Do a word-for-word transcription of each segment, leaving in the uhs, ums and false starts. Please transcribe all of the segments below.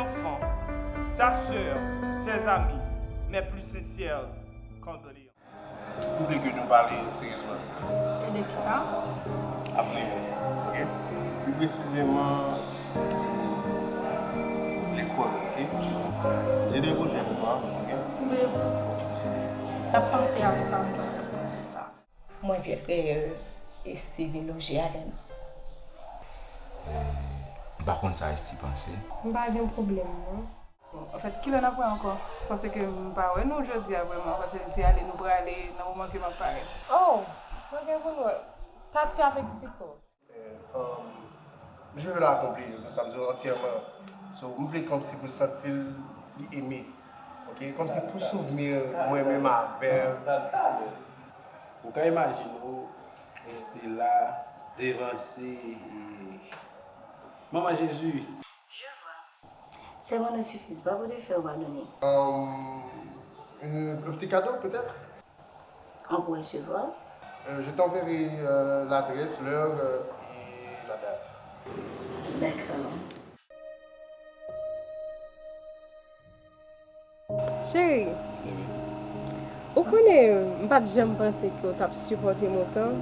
enfants, sa sœur, ses amis, mes plus sincères condoléances. M vle ke nou pale seryezman. E de kisa? Apre, ok? Pi presizeman, lekòl, ok? Di de pwojè pou mwen, ok? Men, m ap panse a sa, m just ap panse sa. Mwen vle ke Esty vin loje avè m. M pa konn sa Esty panse. M pa gen pwoblèm, non. Bon, anfèt, kilè n ap wè ankò? Paske m pa wè nou jodi a vrèman, paske m te ale, nou prale nan moman ke m ap parèt. Oh, mwen gen pou m wè. Tati ap eksplike w. Eh, um, je veux la accomplir, konsa m di w antyèman. So, m vle kòmsi pou l santi l, li eme. Ok? Kòmsi pou souvni mwen menm avè l. Ou ka imajine w, Estela, devanse, e, Manman Jezi. Je vois. Ces mots ne suffisent pas pour te faire pardonner. Euh, un, un petit cadeau, peut-être? On pourrait se voir. Euh, je t'enverrai, euh, l'adresse, l'heure, euh, et la date. D'accord. Cheri, ou konnen, m pa t janm panse ke w t ap sipòte m otan.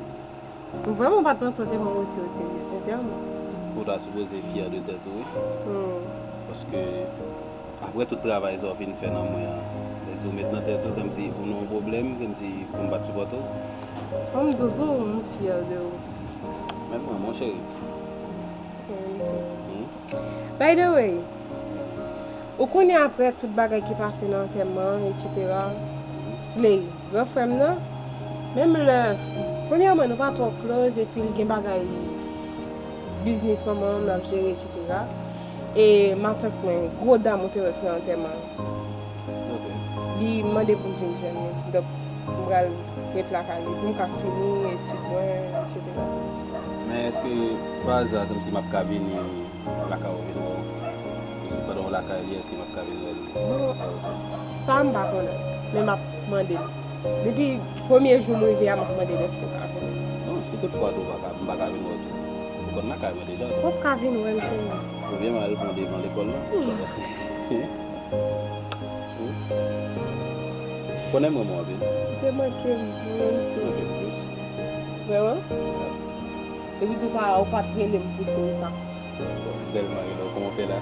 M vrèman pa t panse w te pran osi o serye, sensèman. Ou ta sipoze fyè de tèt ou, wi. Hmm. Paske, apre tout travay sa w fin fè nan mwen an, lè di w met nan tèt ou, kòmsi ou nan yon pwoblèm, kòmsi pou m pa t sipòte w. Fò m di w tou, m fyè de ou. Menm mwen, mon cheri. Fò m di w. Hmm. By the way, ou konnen apre tout bagay ki pase nan antèman, et cetera, Slay, gran frè m nan, menm lè, premyèman, nou pa twò close, epi l gen bagay biznis manman m l ap jere, et cetera. E matant mwen, gwo dam ou te wè k nan antèman an, li mande pou m vin jwenn li. Donk, m pral ret lakay li pou m ka fini etid mwen, et cetera. Men èske, pa aza, kòmsi m ap ka vini lakay ou vin wè w? Kòmsi pandan w lakay li, èske m ap ka vin wè li? Bon, sa m pa konnen, men m ap mande l. Depi premye jou m rive a, m ap mande l èske w ka vin. Bon, si tout fwa tou w pa ka, m pa ka vin wè w tou. Ou konn lakay mwen deja tou. W ap ka vin wè m, cheri. Oubyen m al pran devan lekòl lan, sa pase. Hmm? Konnen m renmen w anpil. Ou te manke m, mwen menm tou. Anpil plis. Vrèman? Wi. Epi tou pa, ou pa t rele m pou di m sa. Bon, m tèlman rele w, kòman w fè la?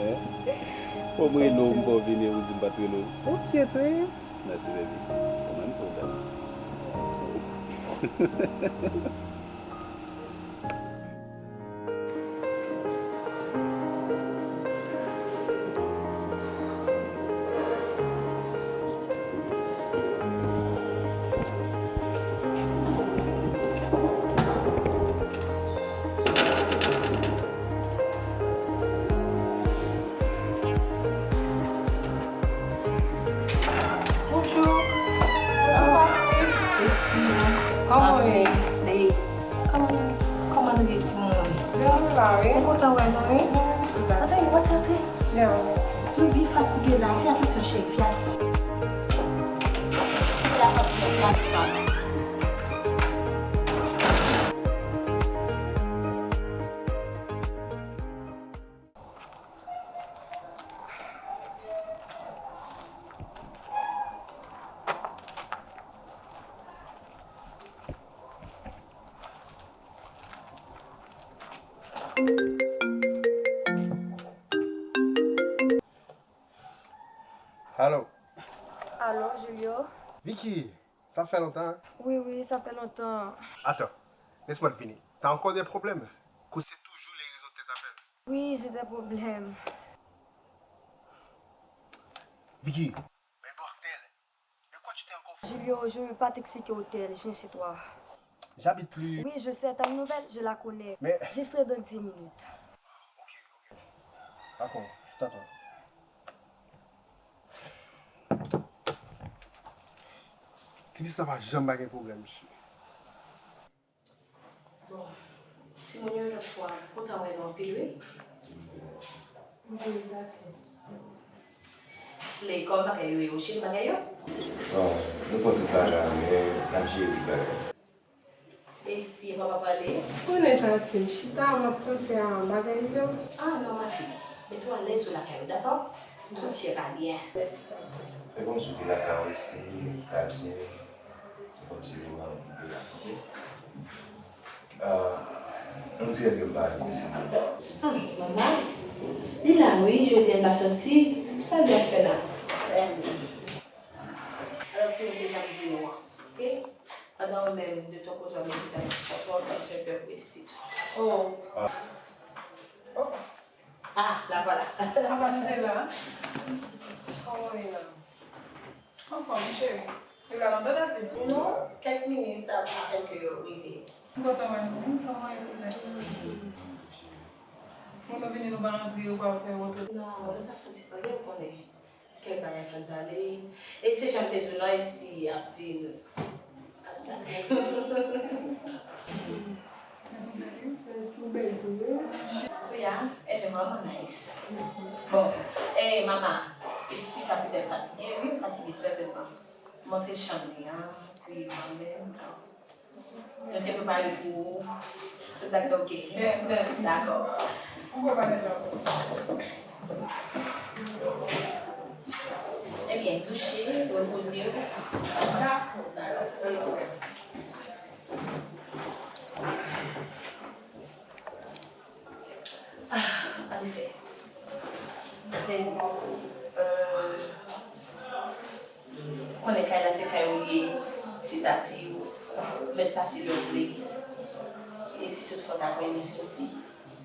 Hein? Fò m rele w, m fè w vini, ou di m pa t rele w. Ou cute, wi. Mèsi, baby. Ou menm tou, bèl. Bonjou. Bonjou, Esti. Kòman w ye? Slay. Kòman, kòman nou ye, timoun? Byen, nou la, wi. Mwen kontan wè nou, wi. Nou menm tou la. Antre, antre, antre. Byen, wi. Nou byen fatige la. Fè atansyon, cheri, fè atansyon. Fè atansyon, fè atansyon. Alo. Alo, Julio. Vicky, sa fè lontan, hein? Wi, wi, sa fè lontan. Attends, laisse-moi deviner. T'as encore des problèmes? Kou se toujou les raisons de tes appels. Oui, j'ai des problèmes. Vicky, mais bordel, de quoi tu t'es encore fou? Julio, je ne veux pas t'expliquer, hôtel, je viens chez toi. J'habite plus. Oui, je sais, t'as une nouvelle, je la connais. Mais... J'y serai dans dix minutes. Ok, ok. D'accord, je t'attends. Tifi sa pa janm pa gen pwoblèm, mesye. Bon, timoun yo, lòt fwa, kontan wè nou anpil, wi. Slay, kòman bagay yo ye? Ou jere bagay yo? Bon, nou pran tout bagay, men n ap jere tout bagay. Esti, papa pale. Konnen, Tati, m chita, m ap panse a bagay yo. Ah non, ma fille. Mete w alèz ou lakay ou, dakò? Tout ira bien. Mèsi, Tati. E kòmsi w te lakay ou, Esti, Tati, e kòmsi nou anvi de la, ok? Ah, on dirait ke m pa rekonèt. Hmm, manman, li la wi, jodi a l pa sòti, sa l ap fè la? Alò, ti mesye, jan m di nou an, ok? Pandan ou menm, de ton kote, w ap mete kòb nan pòch ou, w ap fè pè pou Esti tou. Oh. Ah, la voilà. Apa jete la? Kòman w ye la? Anfòm, wi, cheri. Li la nan tentative? Non, kèk minit ap-, apèn ke yo rive. M kontan wè nou, wi. Kòman w ye, kouzen? Bon, nou vini, nou pa rantre, ou pa fè wote. Non, nou ta fè ti pale, ou konnen. Kèk bagay fèk pale. E se jan m te di w non, Esti ap vin. Ou bèl tou, wi. Wi, a, elle est vraiment nice. Bon, eh, mama, Esti ka petèt fatige, wi, fatige sètènman. Montre chanm li an, wi, mwen menm. Nou te prepare pou ou. Tout bagay oke. Dakò. Ebyen, douche, repoze w. Dakò. Ah, anefè. Se, euh, Ou konnen kay la se kay ou ye, se Tati ou mèt pase lè w vle. E si toutfwa w ta gen yon sousi,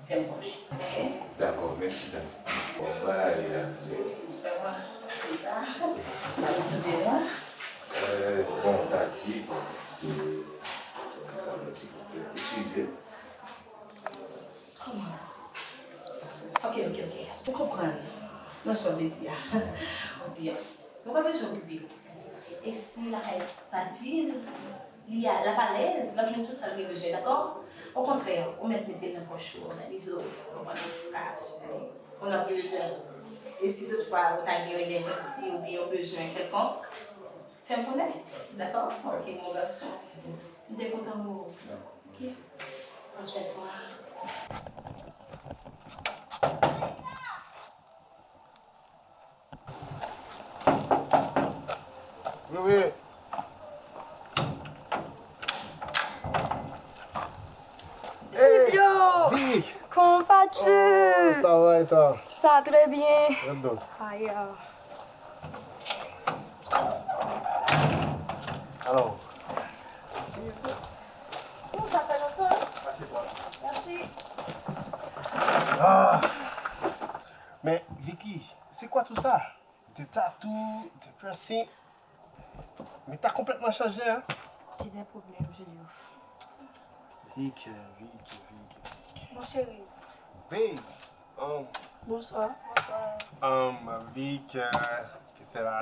fè m konnen, oke? Dakò, mèsi, Tati. Bon, m pral ale la, tande. Vrèman, deja, m ap tou deyò. Euh, bon, Tati, bon, se, se sa, mèsi pou, eskize. Kòman? Oke, oke, oke. Ou konprann nan sa w vle di a. Ou di a. Nou pa bezwen okipe l. Esti lakay Tati, li a, l ap alèz, l ap jwenn tout sa l gen bezwen, dakò? Okontrè, ou mèt mete l nan pòch ou, òganize w, ou konprann, ou ka jwenn, ou nan pi bezwen. E si toutfwa ou ta gen yon ijèjansi oubyen yon bezwen kèlkonk, fè m konnen, dakò? Oke, mon gason. M te kontan wè w. Oke. Pran swen twa. Wi, wi. Hey, Julio! Vic! Comment vas-tu? Oh, ça va et toi? Ça va très bien. Rien de doute. Aïe. Alors, asseyez-vous. Oh, ça fait longtemps. Assieds-toi là. Merci. Ah. Mais Vicky, c'est quoi tout ça? Des tatous, des piercings. Mais t'as complètement changé, hein? J'ai des problèmes, Julio. Vic, Vic, Vic, Vic. Mon chéri. Babe, um, bonsoir. Bonsoir. Um, Vic, euh, Christella.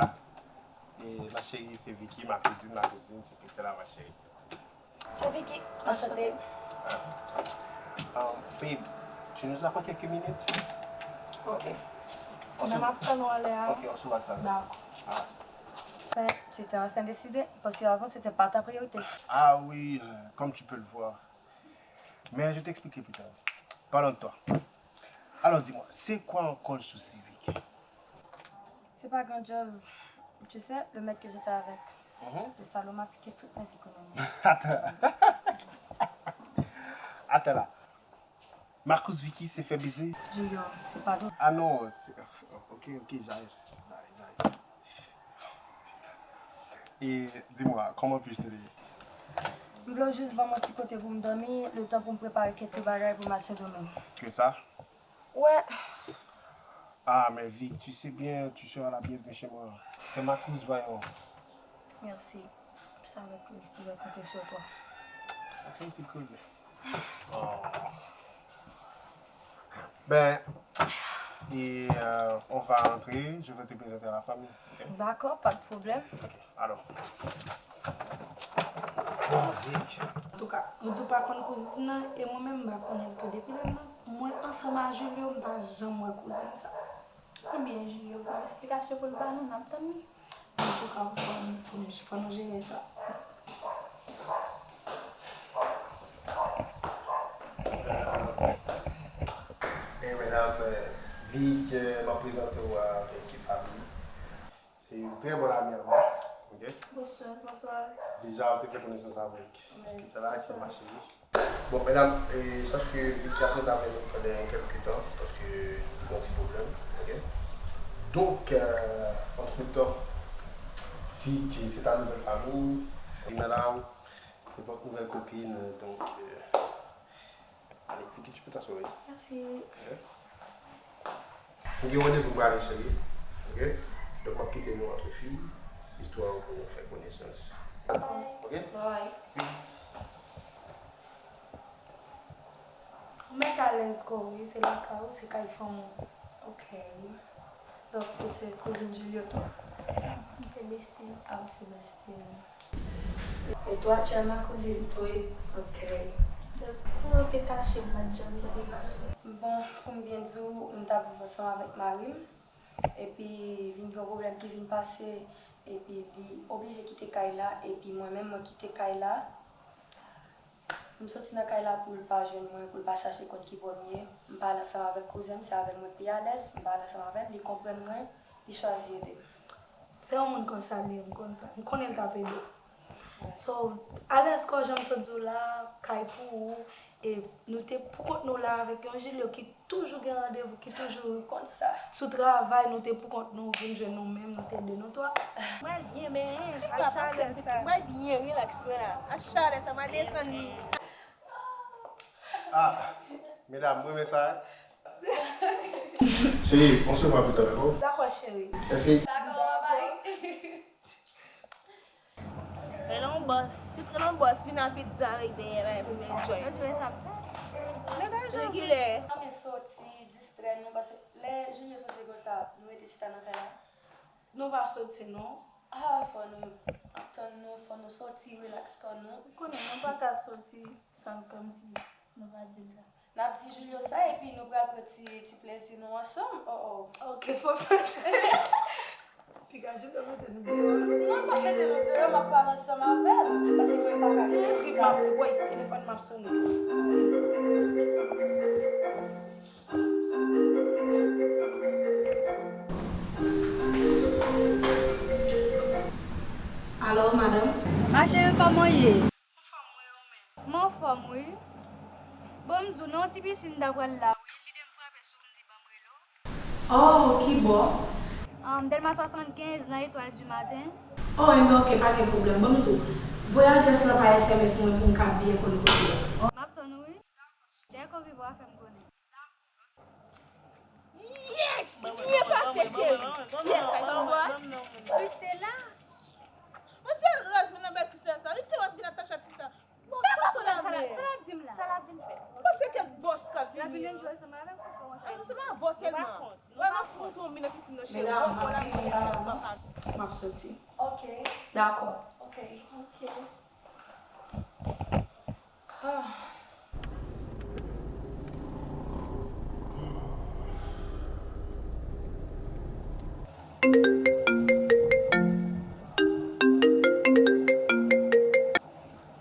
Et ma chérie, c'est Vicky, ma cousine, ma cousine, c'est Christella, ma chérie. C'est Vicky, enchantée. Ah, babe, tu nous attends quelques minutes? Ok. On se... Mwen ap tann ou anlè a. Ok, on se voit tout à l'heure. D'accord. Ah. Ben, tu étais enfin décidé, parce qu'avant, c'était pas ta priorité. Ah oui, euh, comme tu peux le voir. Mais je t'expliquerai plus tard. Parlons de toi. Alors dis-moi, c'est quoi encore le souci, Vicky? C'est pas grand-chose. Tu sais, le mec que j'étais avec, mhm, le salaud m'a piqué toutes mes économies. Attends. Attends là. Marcus Vicky s'est fait baiser? Julio, c'est pas drôle. Ah non, c'est, ok, ok, j'arrête. J'arrête, j'arrête. Et dis-moi, comment puis-je t'aider? M vle w jis ban m yon ti kote pou m dòmi, letan pou m prepare kèk ti bagay pou m al Sendomeng. Que ça? Ouais. Ah, mais Vic, tu sais bien, tu seras la bienvenue chez moi. T'es ma cousine, voyons. Merci. Je savais que je pouvais compter sur toi. Ok, c'est cool. Oh. Ben, et, euh, on va rentrer, je vais te présenter à la famille, ok? D'accord, pas de problème. Ok, alors. Bon, Vic. Antouka, ou di w pa konn kouzin nan, e mwen menm m pa konnen l tou. Depi lè m nan, mwen ansanm a Julio, m pa janm wè kouzin sa. Ebyen, Julio gen yon esplikasyon pou l ba nou, n ap tann li. Antouka, fò n, fò n, fò nou jere sa. Medam, euh, Vic, euh, m ap prezante w a Vic Family. Se yon trè bon ami an mwen. Ok? Bonswa, bonswa. Deja, ou te fè konesans avèk Wi, Kisa la, se bonswa. Ma cheri. Bon, medam, e, sache ke Vic ap ret avè nou pandan kèlke tan, paske li gen yon ti pwoblèm, ok? Donk, euh, antretan, Vic, se ta nouvèl fanmi, Rinaldo, se votre nouvelle copine, donk, euh, allez, Vicky, tu peux t'asseoir, oui. Merci. Ok. M gen randevou pou ale, cheri. Ok? Donk, m ap kite nou antre fi, istwa pou nou fè konesans. Ok? Bye. Ou mèt alèz kò w, wi, se lakay ou, se kay fanmi w. Ok. Donk, ou se kouzin Julio tou? M se besti l. Ah, ou se besti l. Et toi, tu es ma cousine? Wi. Ok. Donk, pou nou te kache, m pa t janm tande pale. Bon, pou m byen di w, m t ap viv ansanm avèk mari m, epi vin gen yon pwoblèm ki vin pase, epi li oblije kite kay la, epi mwen menm, mwen kite kay la. M soti nan kay la pou l pa jwenn mwen, pou l pa chache konn ki bò m ye. M pa ale ansanm avèk kouzen m, se avè l mwen pi alèz. M pa ale ansanm avè l, li konprann mwen, li chwazi ede m. Se yon moun konsa li ye, m konn sa. M konnen l t ap ede w. So, alèz kò jan m sot di w la, kay pou ou, e nou te pou kont nou la avèk yon Julio ki toujou gen randevou, ki toujou konn sa. Sou travay, nou te pou kont nou, vin jwenn nou menm, nou te de nou twa. Mwen byen, men, a chalè sa. Mwen byen, relax, mwen la. A chalè sa, mwen desann li. Ah, medam, mwen renmen sa. Cheri, on se voit plus tard, d'accord? Dakò, cheri. Efi. Dakò, bye. Rele yon bòs. Jis rele yon bòs, vin al pizza avèk dèyè la pou m enjoy. Mwen di sa m fè. Regilè. Ann soti, distrè nou, paske lè Julio soti konsa, nou rete chita nan kay la. Nou pa soti, non. Ah, fò nou ap tann nou, fò nou soti, relax kò nou. Ou konnen, nou pa ka soti san kòmsi nou pa di l sa. N ap di Julio sa, epi nou pral pran ti, ti plezi nou ansanm. Oh, oh. Ok, fò panse. Piga Julio mete nou deyò. Non, m ap mete nou deyò, m ap pale ansanm avè l. Paske mwen pa ka. Trip m ap trip, woy, telefòn m ap sonnen. Alo, madanm. Ma chérie, kòman w ye? Anfòm, wi, ou menm? Mwen anfòm, wi. Bon, m di w, nan yon ti pisin m ta pral la, wi. Lide m frape sou m, m di ban m rele w. Oh, ki bò? Um, Dèlma swasannkenz, nan Etoile du Matin. Oh, enben, ok, pa gen pwoblèm. Ban m di w, voye adrès lan pa S M S mwen pou m ka byen konn kote w. M ap tann ou, wi. Dèyè ke w rive, w a fè m konnen. Yes! Byen pase, cheri! Yes, I love us! Christella! Mwen se rèz mwen nan bèl Christella sa. Li te wè vin atache ak fi sa. Bòs, bòs la vle. Sa l ap di m la? Sa l ap vin fè? Mwen se kèk bòs k ap vini. L ap vin enjoy ansanm avèk ou, kòman sa? Ansanm avè bòs sèlman. Wè, m ap tou tou vin nan pisin nan, cheri. Medam, m ap vini la, m ap soti. Ok. Dakò. Ok. Ok. Ah.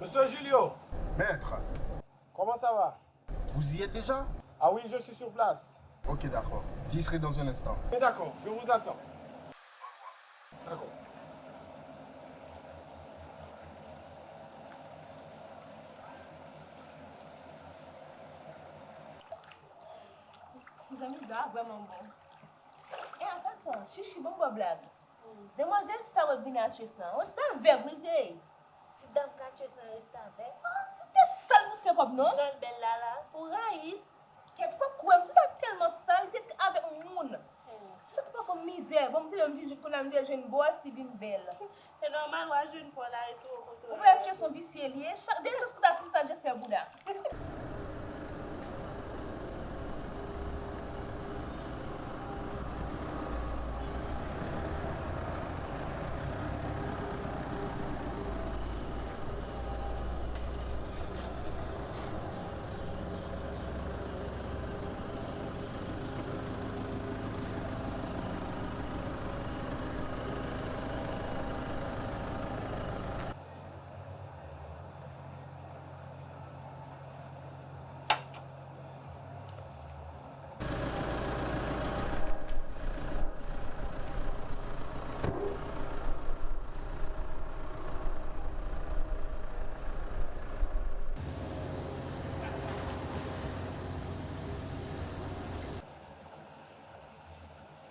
Monsieur Julio. Maître. Comment ça va? Vous y êtes déjà? Ah oui, je suis sur place. Ok, d'accord. J'y serai dans un instant. Mais d'accord, je vous attends. D'accord. Zanmi, blag vrèman bon. E an pasan, Chichi, ban m ba w blag. Demwazèl Star wè vini ak Chesna. On star vèg, wi, l te ye. Ti dam ka tchwes nan restavèk. Ah, ti te sal pou se kòb, non? Jan l bèl la la, pou rayi. Kèt, ou pa kwè m, ti sa tèlman sal, li te avèk moun. Hmm. Ti sa te pase yon mizè. Bon, m te di, m vin kounye a, m te jwenn bòs, li vin bèl. Se nòmal, w a jwenn kò la, e tou, kote w ye. Ou wè, tchwes yon visye li ye. Chak, de tchwes kouta, ti sa jis fè bouda.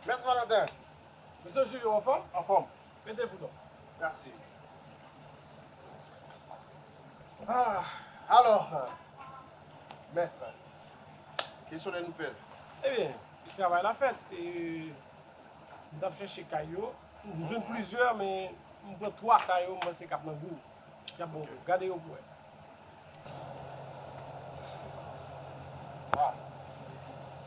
Mèt Valentin. Mesye Julio, anfòm? Anfòm. Mete fouton. Mèsi. Ah, alò, mèt, kesyon de nouvèl. Ebyen, travay la fèt. E, m t ap chèche kay yo. M jwenn plizyè, men m pran twa sa yo, m panse k ap nan gou. Y ap bon gou. Gade yo pou wè.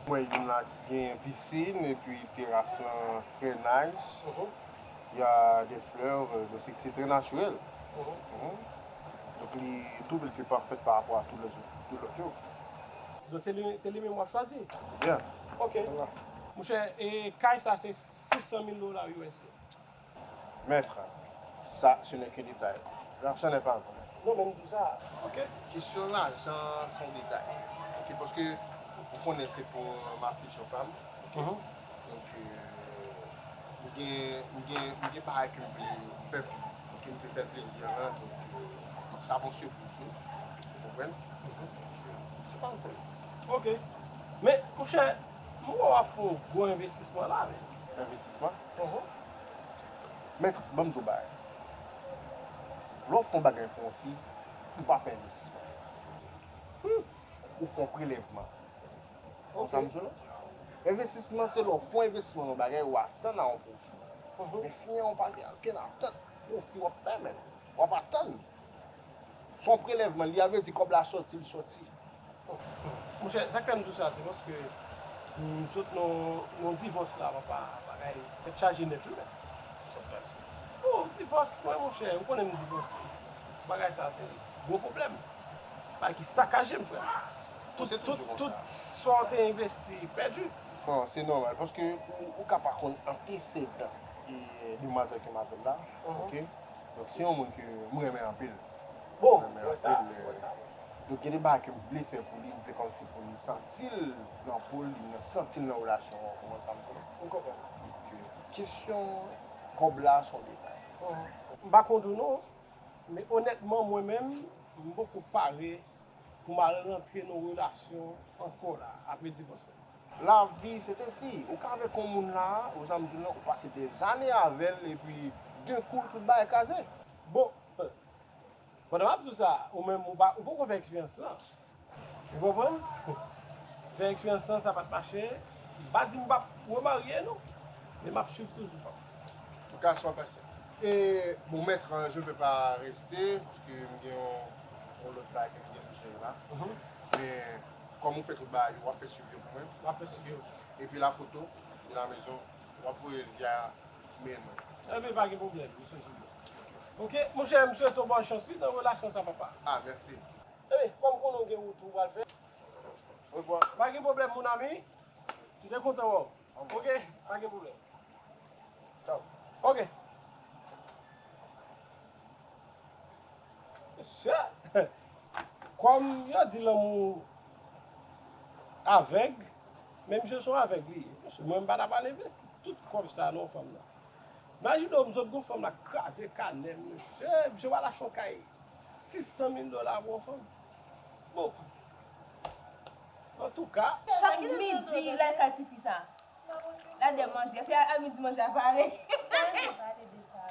Mwen youn la ki gen pisin epi teras lan trè nice. Il y a des fleurs, euh, donc c'est c'est très naturel. Mhm. Donk li twouve l te pafèt pa rapò a tout lèzòt, tout lòt yo. Donk se li, se li menm w ap chwazi? Byen. Ok. Monchè, e kay sa se sis san mil dola U S. Maître, ça, ce n'est qu'un détail. L'argent n'est pas important. Non, men m di w sa. Ok. Kesyon lajan se yon detay. Ok, paske ou konnen se pou ma fille, son femme. Ok. Donk, euh, m gen, m gen, m gen bagay ke m vle fè pou li. Ok, m vle fè l plezi lan. Donk, euh, sa bon sipriz tou. Ou konprann? Donk, euh, se pa yon pwoblèm. Ok. Men, monchè, m wè w ap fè yon gwo envestisman la, men. Envestisman? Mèt, ban m di w bagay. Lè w fè yon bagay pou yon fi, ou pa fè envestisman. Ou fè yon prelèvman. Ou konprann sa m di w la? Envestisman se lè w fè yon envestisman nan yon bagay, ou atann a yon pwofi. Men fi an, ou pa gen okenn atant pwofi w ap fè, men. W ap atann. Se yon prelèvman li ye, vle di kòb la sòti, li sòti. Monchè, sa k fè m di w sa, se paske m sot nan yon divòs la, papa, bagay tèt chaje nèt, wi, men. Sa k pase? Oh, divòs, mwen, monchè, ou konnen m divòse. Bagay sa, se gwo pwoblèm. Bagay ki sakaje m, frè. Tout, tout, tout sa w te envesti, pèdi. Non, se nòmal, paske ou, ou ka pa konn antesedan e demwazèl ke m avè l la, ok? Donk, se yon moun ke m renmen anpil. Bon, mwen sa, mwen sa. Donk, gen de bagay ke m vle fè pou li, m vle kòmsi pou li santi l nan po l, li santi l nan relasyon an, ou konprann sa m di w? M konprann. Donk, kesyon kòb la, se yon detay. M pa konn di w non, men onètman, mwen menm, m poko pare pou m al rantre nan yon relasyon ankò la, apre divòs mwen. Lavi, se te si. Ou ka avèk yon moun la, ou sa m di w lan, ou pase dèzane avè l, epi, d'un coup, tout bagay kraze. Bon, pandan m ap di w sa, ou menm, ou pa, ou poko fè eksperyans lan. Ou konprann? Fè eksperyans lan, sa pa t mache. M pa di m p ap remarye, non. Men m ap swiv toujou pa m. An tou ka, sa pase. E, bon, maître, je ne peux pas rester, paske m gen yon, yon lòt bagay ke m gen pou jere la. Men, kòm ou fè tout bagay yo, w ap fè swiv yo pou mwen. M ap fè swiv yo. Epi la foto de la maison, w ap voye l via mail mwen. Enben, pa gen pwoblèm, mesye Julio. Ok, monchè, m swete w bòn chans, wi, nan relasyon sa, papa. Ah, mèsi. Enben, kòm konnen w gen wout ou pral fè. Orevwa. Pa gen pwoblèm, mon ami. M te kontan wè w. Ok, pa gen pwoblèm. Tchaw. Ok. Mesye, kòm yo di lanmou avèg, men misye se yon avèg li ye. Mesye, mwen m pa ta pral envesti tout kòb sa nan yon fanm nan. Imajine w, m sot gon fanm la kraze kanè m, mesye, misye pral achte yon kay sis san mil dola pou yon fanm. Bon. Antouka. Chak midi, lè l kay tifi sa. L ap de manje. Èske a midi manje a pare? Pale de sa.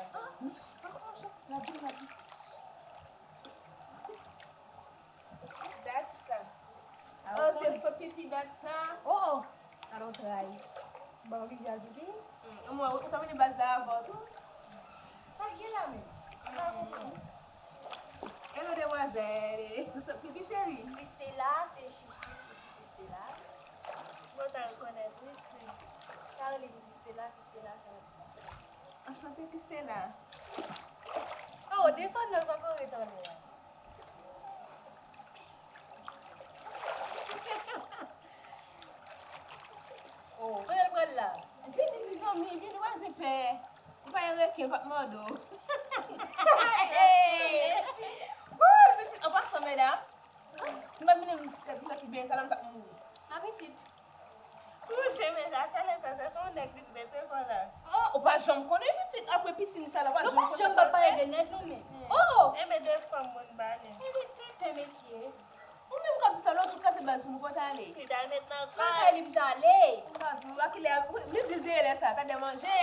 Dat sa. Oh, se sot pipi dat sa. Oh, oh. Alò, tray. Bon, Vivian, pipi. Mwen, ou ta mete baz la avan tou. Sa k gen la menm? Hello, demwazèl. Pipi cheri. Kristela, se chichi, chichi Kristela. Mwen ta rekonèt, wi, Kris. Karlin Kristela, Kristela Karlin. Anchante, Kristela. Oh, desann nan, sa w ret anlè a. Oh, kote l pral la? Vini, ti zanmi, vini, w a zen pè. Ou pa yon reken, l p ap mòde w. Hey! Wouy, pitit, an pasan, medam, si m ap vini, m fè m santi byen, sa la, m t ap mouri. A pitit. Monchè, men Rachel, sa, se yon nèg li t rete fò la. Oh, ou pa janm konnen, pitit, apre pisin sa la, ou pa janm konnen sa l fè. Ou pa janm pale de nèg, non, men. Oh! Enben, de fanm moun pale. Enben, tenten, mesye. Ou menm k ap di sa, Lòt jou kase bal sou mwen, kote w t ale? Li t al met nan kay. Nan kay li m t ale. M pa di w, a kilè, li di l te lè sa, t ap manje.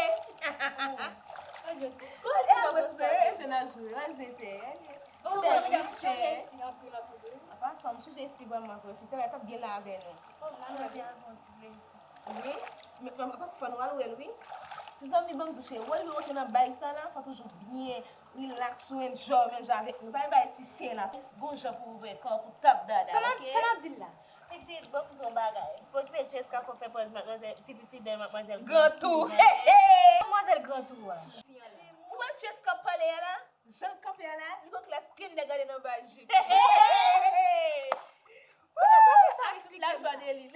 Mwen di, e apre ti sa, e jèn ap jwe, wè se te. Bon, mwen di, m chanje esti anpil, anpil, wi. An pasan, m chanje esti vrèman vre, se te lè t ap gen la avè nou. Bon, m nan manje avè yon ti plezi. Wi, men, men, men, paske fò nou al wè l, wi. Ti zanmi, ban m di w, cheri, wè, lè w rantre nan bay sa la, fò toujou byen relax ou enjoy menm jan avèk nou. Pa bay ti sen la. Gon jan pou ouvè kò, pou tap dada, sa n ap, ok? Sa n ap di l la? Pitit, ban m di w yon bagay. Pokipe Jessica, fò fè pòz madmwazèl, tipi fidèl, madmwazèl Gran Tou. Gran Tou. Madmwazèl Gran Tou a. Ou wè Jessica pale a la? Jan l kanpe a la, li gon klas kindergarten anba jip. Kounye a, sa fè sa eksplike m. Lajwa de li.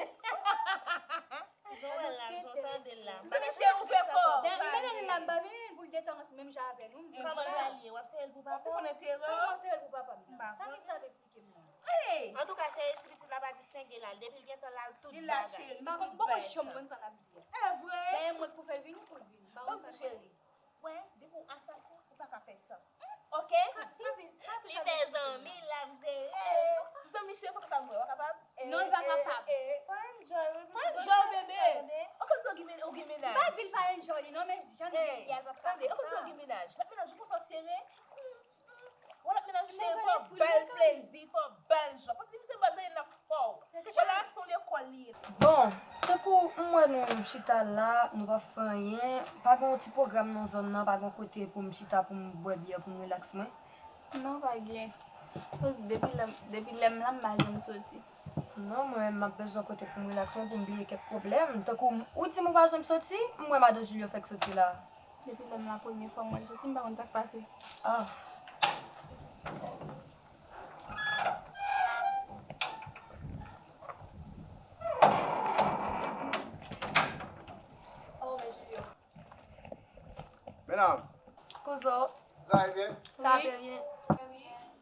Jan w wè l la, jan w tande l la. Ti Michel, ou fè kò. Dayè, m mennen l la, m pa vin pou l detann ansanm menm jan avè nou, m di l sa. Kòman l pral ye? W ap sere l pou papa w? Kòman w ap sere l pou papa m nan? Sa Michel ap eksplike m nan? Hey! Antouka, cheri, ti pitit la pa distenge la. Depi l gentan la, l tout bagay. Li la, cheri, li tout bagay. M pa konn, m poko janm konn sa l ap di a. E vre? Dayè, mwen k pou fè l vini pou l vini. M pa konn sa l ap di. Wè, depi w asasen, ou pa ka fè san. Ok? Li fè zanmi, l ap jere. Ti zanmi cheri, fòk sa m wè, w kapab? Non, li pa kapab. Pa enjoy, bebe. Pa enjoy, bebe. Ok, m di w gen men-, ou gen menaj. M pa di l pa enjoy li non, men jan li ye a, l p ap ka fè sa. Ok, m di w gen menaj. Lòt menaj ou konsa w sere. Wè lòt menaj cheri, fò ba l plezi, fò ba l jwa. Paske li se bazay nan fò. Wè la, se yon lekòl li ye. Bon, tankou m wè nou chita la, nou pa fè anyen, pa gen yon ti pwogram nan zòn nan, pa gen yon kote pou m chita, pou m bwè byè, pou m relax mwen. Non, pa gen. Depi lè, depi lè m la, m pa janm soti. Non, mwen menm, m ap bezwen kote pou m relax mwen, pou m bliye kèk pwoblèm. Tankou ou di m ou pa janm soti, m wè madan Julio fèk soti la. Depi lè m la, premye fwa m wè l soti, m pa konn sa k pase. Ah. Oh, men Julio. Mesdames. Kouzo. Vous allez bien? Ça va très bien.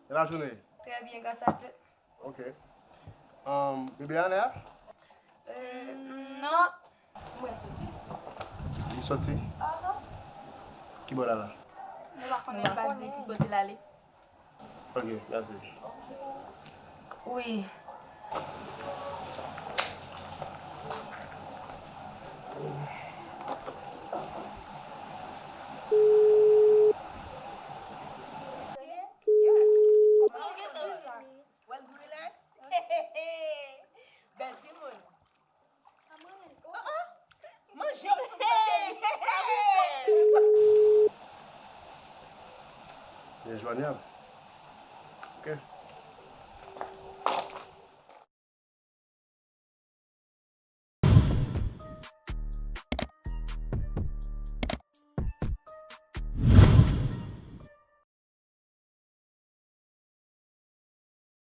Et la journée? Très bien, grâce à Dieu. Ok. Um, bebe a la? Euh, non. Mwen soti. Li soti? Aha. Ki bò l al la? Nou pa konnen, l pa di ki kote l ale. Ok, mèsi. Wi. Yes. Kòman se konn relax? Wè l di relax? Bèl timoun. Oh, oh. Manje w ap fè m chache li. Li enjwanyab. Ok.